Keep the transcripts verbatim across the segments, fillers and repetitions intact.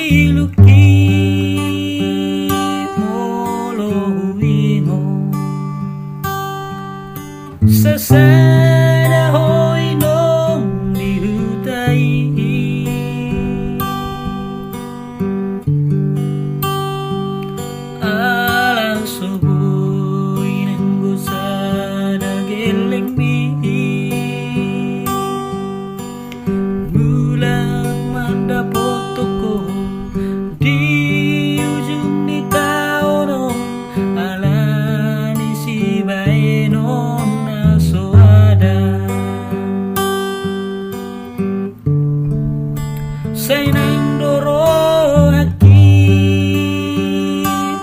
Iluk i molo huingot sasada ho inong di huta i. Ala so boi nanggo sada gellengmi, mulak mandapothon ho di ujung ni taon on, ala ni sibahenon na so ada. Sai nang do rohangki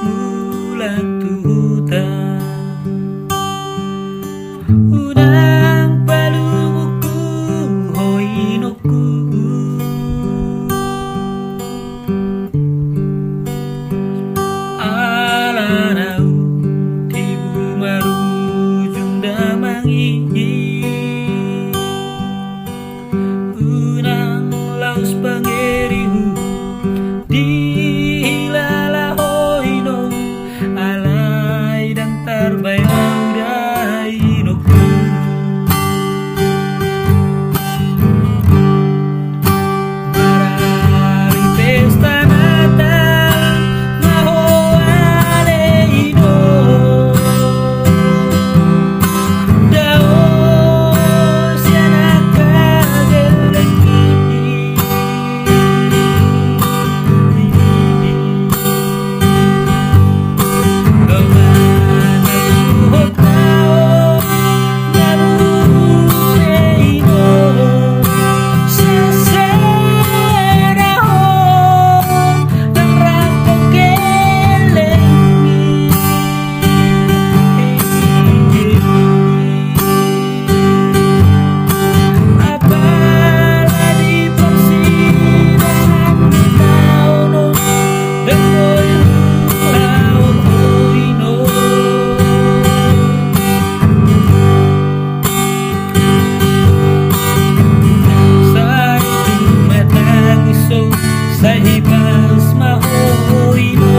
mulak tu huta, unang palungunhu ho inongku. Ala naung tibu marujung damang i, unang laos pangerihu dihilala ho inong, alai ndang tarbahen ahu da inongku. Marari pesta Natal ma ho ale inong, dao sian angka gellengmi. Sai hibas ma ho inong.